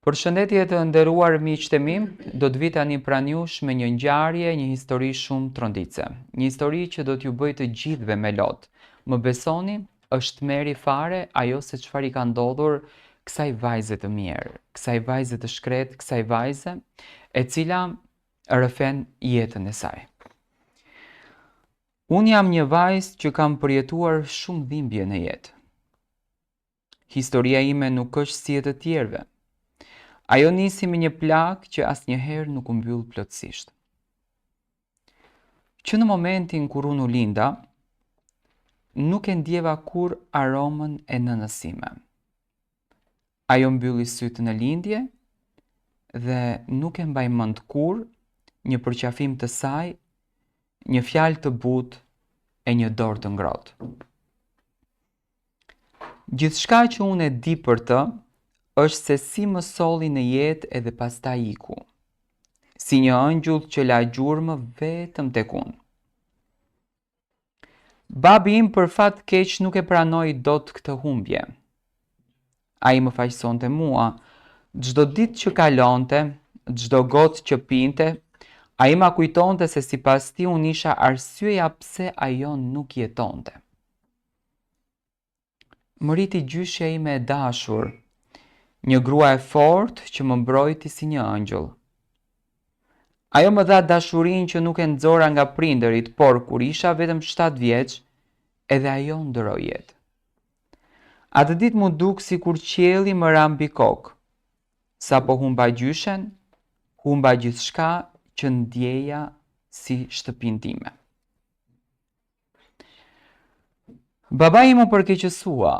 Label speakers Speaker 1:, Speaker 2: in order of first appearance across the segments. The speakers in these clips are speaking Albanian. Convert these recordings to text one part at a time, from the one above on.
Speaker 1: Përshëndetje të nderuar miqtë e mi, do të vij tani pranë jush me një ngjarje, një histori shumë tronditëse. Një histori që do t'ju bëjë të gjithëve me lot. Më besoni, është tmerr fare ajo se çfarë i ka ndodhur kësaj vajze të mjerë, kësaj vajze të shkretë, kësaj vajze e cila rrëfen jetën e saj. Unë jam një vajzë që kam përjetuar shumë dhimbje në jetë. Historia ime nuk është si e të tjerëve. Ajo nisi me një plagë që asnjëherë nuk u mbyll plotësisht. Që në momentin kur unë u linda, nuk e ndjeva kurrë aromën e nënës sime. Ajo mbylli sytë në lindje dhe nuk e mbaj mend kurrë një përqafim të saj, një fjalë të butë e një dorë të ngrohtë. Gjithçka që unë e di për të është se si më solli në jetë edhe pastaj iku. Si një ëngjull që la gjurmë vetëm tek unë. Babi im për fat keq nuk e pranoi dot këtë humbje. Ai më fajësonte mua. Çdo ditë që kalonte, çdo gotë që pinte, ai ma kujtonte se sipas tij unë isha arsyeja pse ajo nuk jetonte. Më rriti gjyshja ime e dashur, një grua e fortë që më mbrojti si një ëngjëll. Ajo më dha dashurinë që nuk e nxora nga prindërit, por kur isha vetëm 7 vjeç, edhe ajo ndërroi jetë. Atë ditë m'u duk sikur qielli më ra mbi kokë. Sapo humba gjyshen, humba gjithçka që ndjeja si shtëpinë time. Babai im u përkeqësua,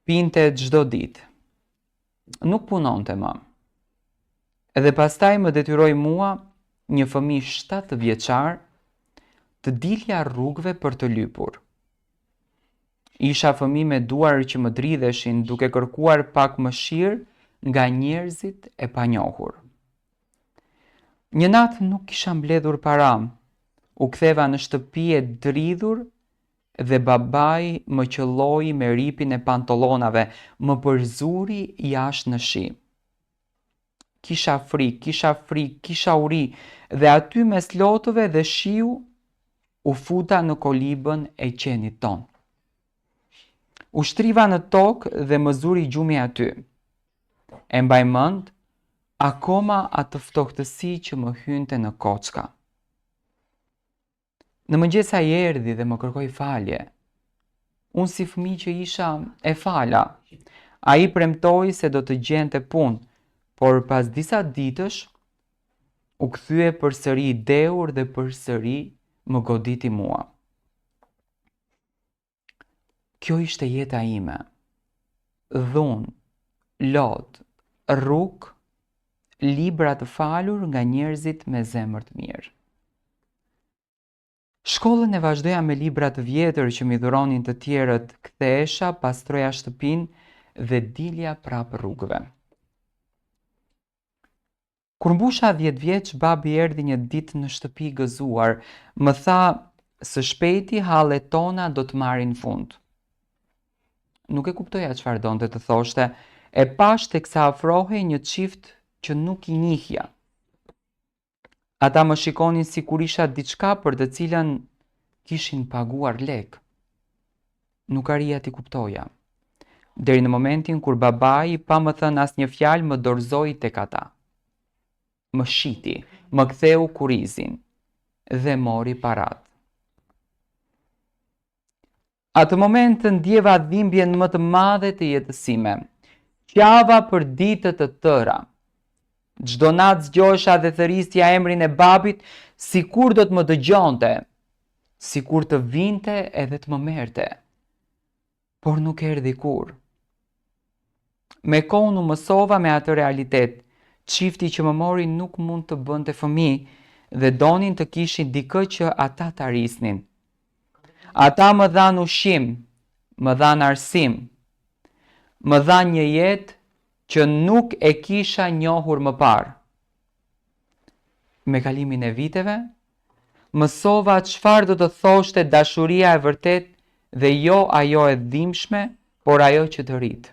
Speaker 1: pinte çdo ditë. Nuk punonte më. Edhe pastaj më detyroi mua, një fëmijë 7 vjeçar, të dilja rrugëve për të lypur. Isha fëmijë me duar që më dridheshin duke kërkuar pak mëshirë nga njerëzit e panjohur. Një natë nuk kisha mbledhur para. U ktheva në shtëpi e dridhur dhe babai më qëlloi me ripin e pantollonave, më përzuri jashtë në shi. Kisha frikë, kisha frikë, kisha uri dhe aty mes lotëve dhe shiu u futa në kolibën e qenit tonë. U shtriva në tokë dhe më zuri gjumi aty. E mbaj mend akoma atë ftohtësi që më hynte në kocka. Në mëngjes ai erdhi dhe më kërkoi falje. Unë si fëmijë që isha e fala. Ai premtoi se do të gjente punë, por pas disa ditësh u kthye përsëri i dehur dhe përsëri më goditi mua. Kjo ishte jeta ime. Dhunë, lot, rrugë, libra të falur nga njerëzit me zemër të mirë. Shkollën e vazhdoja me libra të vjetër që m'i dhuronin të tjerët, kthehesha, pastroja shtëpinë dhe dilja prapë rrugëve. Kur mbusha 10 vjeç, babi erdhi një ditë në shtëpi i gëzuar. Më tha, së shpejti hallet tona do të marrin fund. Nuk e kuptoja çfarë donte të thoshte. E pashë teksa afrohej një çift që nuk i njihja. Ata më shikonin sikur isha diçka për të cilën kishin paguar lekë. Nuk arrija t'i kuptoja. Deri në momentin kur babai, pa më thënë asnjë fjalë, më dorëzoi tek ata. Më shiti, më ktheu kurrizin dhe mori paratë. Atë moment ndjeva dhimbjen më të madhe të jetës sime. Qava për ditë të tëra. Çdo natë zgjohesha dhe thërrisja emrin e babit sikur do të më dëgjonte, sikur të vinte edhe të më merrte. Por nuk erdhi kurrë. Me kohë unë u mësova me atë realitet. Çifti që më mori nuk mund të bënte fëmijë dhe donin të kishin dikë që ata ta rrisnin. Ata më dhanë ushqim, më dhanë arsim, më dhanë një jetë që nuk e kisha njohur më parë. Me kalimin e viteve, mësova çfarë do të thoshte dashuria e vërtetë dhe jo ajo e dhimbshme, por ajo që të rrit.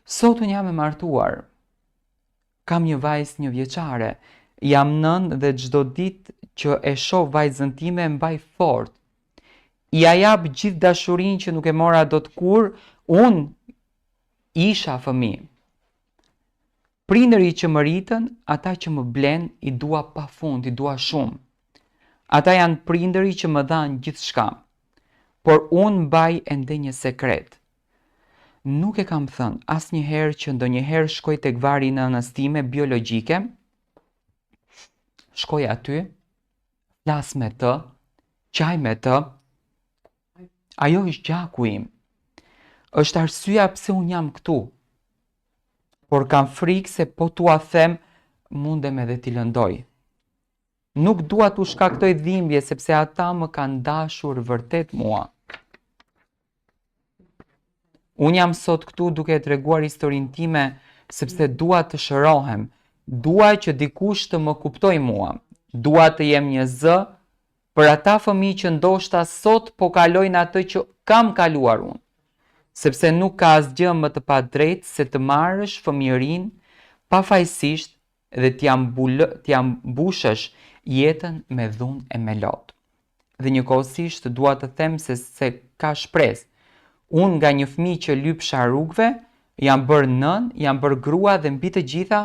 Speaker 1: Sot unë jam e martuar. Kam një vajzë një vjeçare. Jam nënë dhe çdo ditë që e shoh vajzën time e mbaj fort. Ia jap gjithë dashurinë që nuk e mora dot kur unë isha fëmijë. Prindërit që më rritën, ata që më blenë, i dua pa fund, i dua shumë. Ata janë prindërit që më dhanë gjithçka. Por unë mbaj ende një sekret. Nuk e kam thënë asnjëherë që ndonjëherë shkoj tek varri i nënës time biologjike. Shkoj aty, flas me të, qaj me të. Ajo është gjaku im. Është arsyeja pse unë jam këtu. Por kam frikë se po t'ua them, mundem edhe t'i lëndoj. Nuk dua t'u shkaktoj dhimbje sepse ata më kanë dashur vërtet mua. Unë jam sot këtu duke e treguar historinë time sepse dua të shërohem, dua që dikush të më kuptojë mua, dua të jem një zë për ata fëmijë që ndoshta sot po kalojnë atë që kam kaluar unë. Sepse nuk ka asgjë më të padrejtë se të marrësh fëmijërinë pafajësisht dhe t'ia t'ia mbushësh jetën me dhunë e me lot. Dhe njëkohësisht dua të them se se ka shpresë. Unë nga një fëmijë që lypsha rrugëve, jam bërë nënë, jam bërë grua dhe mbi të gjitha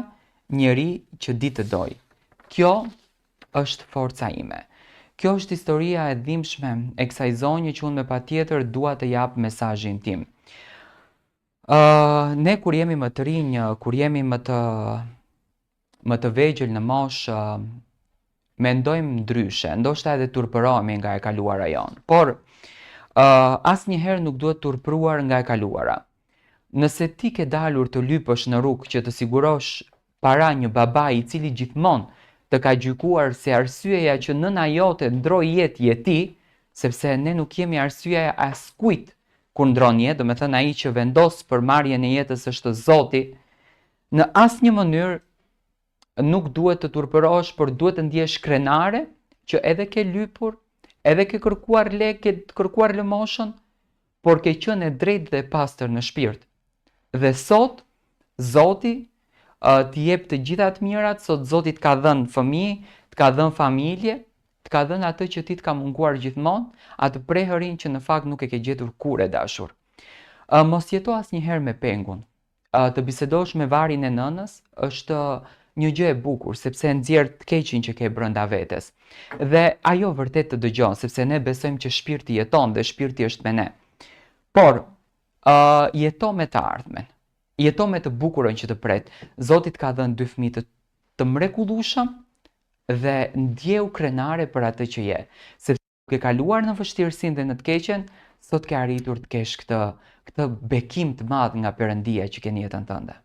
Speaker 1: njeri që di të dojë. Kjo është forca ime. Kjo është historia e dhimbshme e kësaj zonje që unë me patjetër dua të jap mesazhin tim. Uh, ne kur jemi më të rinj, kur jemi më të më të vegjël në moshë, uh, mendojmë ndryshe, ndoshta edhe turpërohemi nga e kaluara jonë. Por uh, asnjëherë nuk duhet turpëruar nga e kaluara. Nëse ti ke dalur të lypësh në rrugë që të sigurosh para një babai i cili gjithmonë të ka gjykuar se arsyeja që nëna jote ndroi jetë je ti, sepse ne nuk jemi arsyeja e askujt kur ndron jetë, domethënë ai që vendos për marrjen e jetës është Zoti, në asnjë mënyrë nuk duhet të turpërohesh, por duhet të ndihesh krenare që edhe ke lypur, edhe ke kërkuar lekë, ke kërkuar lëmoshën, por ke qenë e drejtë dhe e pastër në shpirt. Dhe sot Zoti t'i jep të gjitha të mirat, sot Zoti të ka dhënë fëmijë, të ka dhënë familje, të ka dhënë atë që ti të ka munguar gjithmonë, atë prehërin që në fakt nuk e ke gjetur kurrë e dashur. Mos jeto asnjëherë me pengun. Të bisedosh me varrin e nënës është një gjë e bukur, sepse nxjerr të keqin që ke brenda vetes. Dhe ajo vërtet të dëgjon, sepse ne besojmë që shpirti jeton dhe shpirti është me ne. Por, uh, jeto me të ardhmen. Jeto me të bukurën që të pret. Zoti të ka dhënë dy fëmijë të, të mrekullueshëm dhe ndjehu krenare për atë që je. Sepse duke kaluar në vështirësinë dhe në të keqen, sot ke arritur të kesh këtë këtë bekim të madh nga Perëndia që ke në jetën tënde.